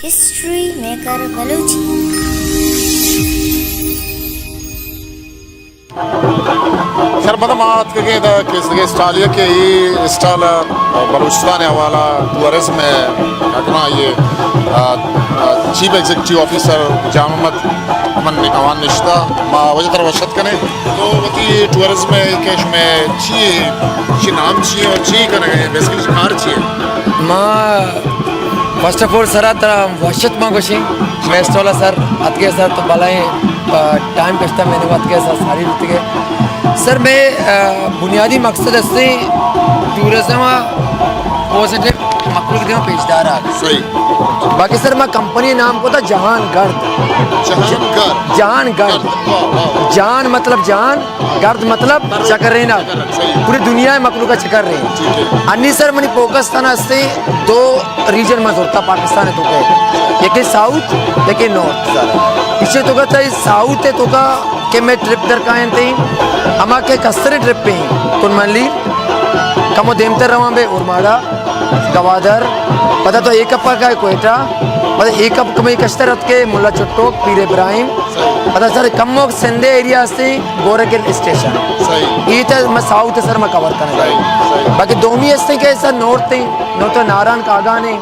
History maker Balochi. سر، پدا ما اتکگیں دا کیسگے اسٹال ءَ کہ اے اسٹال بلوچستان ءِ حوالہ ٹورازم ءِ اگنا یہ، آ، آ، چیف ایگزیکٹو آفیسر جام احمد امن نگہوان نشتہ، ما واجہ ترا وش اتک کنیں۔ تو وتی ٹورازم ءِ کہ شمئے چی اے، چی نام چی اے اور چی کنگ ءَ اے، بیسکلی کار چی اے؟ ما فرسٹ آف آل سرا ترا وش اتک ما گوشیں۔ مئے اسٹال ءَ سر اتکے سر تو بلائیں، آ، ٹائم کشتا میں نے اتکے سر ساری رتگے۔ سر مئے، آ، بنیادی مقصد ہستے ٹورازم ءَ پازیٹیو مخلوق دیما پیش دارگ۔ صحیح۔ باقی سر ما کمپنی نام کو تھا جہان گرد۔ جہان گرد۔ جہان گرد۔ واہ، واہ، واہ۔ جہان مطلب جہان، گرد مطلب چکرینگ۔ چکرینگ، صحیح۔ پوری دنیا ءِ مخلوق ءَ چکر رہے۔ ٹھیک ہے۔ انی سر منی فوکس تھا نا ہستے دو ریجن ما زورتا پاکستان ءِ توکا، یکے ساؤتھ، یکے نارتھ۔ سر۔ اسے توکا تھا ساؤتھ ءِ توکا کہ مئے ٹرپ در کائیں تھے، ہما کہ کستریں ٹرپ ہیں، کن منلی، کمو دیمتر رواں بے اورماڑا، گوادر، پدا تو ایک اپا کا کوئٹہ، پدا ایک اپ کمے کشتر اتکے ملا چٹوک، پیر ابراہیم، پدا سر کمو سندھ ایریا ہستے، گورک ہل اسٹیشن۔ صحیح۔ یہ تو میں ساؤتھ سر میں کور کرنے۔ صحیح، صحیح۔ باقی دومی ہستے کہ سر نارتھ ہیں، نارتھ ناران کاگان ہیں،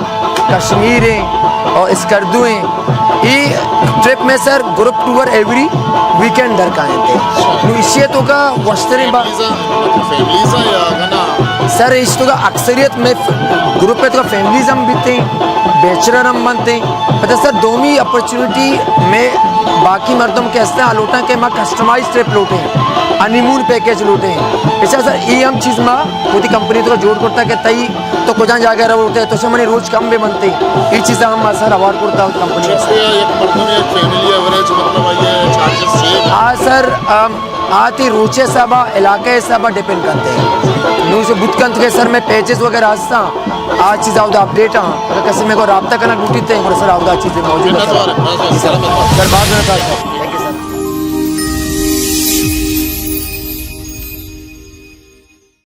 کشمیر ہیں اور اسکردو ہیں۔ یہ ٹرپ میں سر گروپ ٹور ایوری ویکینڈ در کائیں تھے۔ نو اسے توکا وشتریں با- فیملیز ہیں، مطلب فیملیز ہیں یا گنا؟ سر اس توکا اکثریت میں ف-، گروپ ءِ توکا فیملیز ہم بیتے ہیں، بیچلر ہم بنتے ہیں۔ پتہ سر دومی اپرچونٹی میں باقی مردم کہ ہستے ہیں، آ لوٹاں کہ ما کسٹمائز ٹرپ لوٹیں، ہنی مون پیکج لوٹیں۔ ایسا سر یہ ہم چیز ما وتی کمپنی توکا جوڑ کرتا کہ تئی تو کجا جاگہ روتے، تو سے منی روچ کم بہ بنتے۔ یہ چیزاں ہم ما سر اوار کرتا کمپنی ءَ سر۔ یک مردم یک فیملی ایوریج مطلب یہ چارجز چی؟ آ سر، ام، آ تئی روچ ءِ حسابا، علاقہ ءِ حسابا ڈیپینڈ کنتے۔ نو سے بوت کنت کہ سر میں پیجز وغیرہ ہستا، آ چیز اودا اپڈیٹ ہاں۔ اگر کسی میں کو رابطہ کرنا لوٹیتے ہیں، گڑا سر اودا چیزیں موجود ہیں سر۔ منت وار، منت وار، جی سر۔ سلامت وار۔ سر، باز منت وار سر۔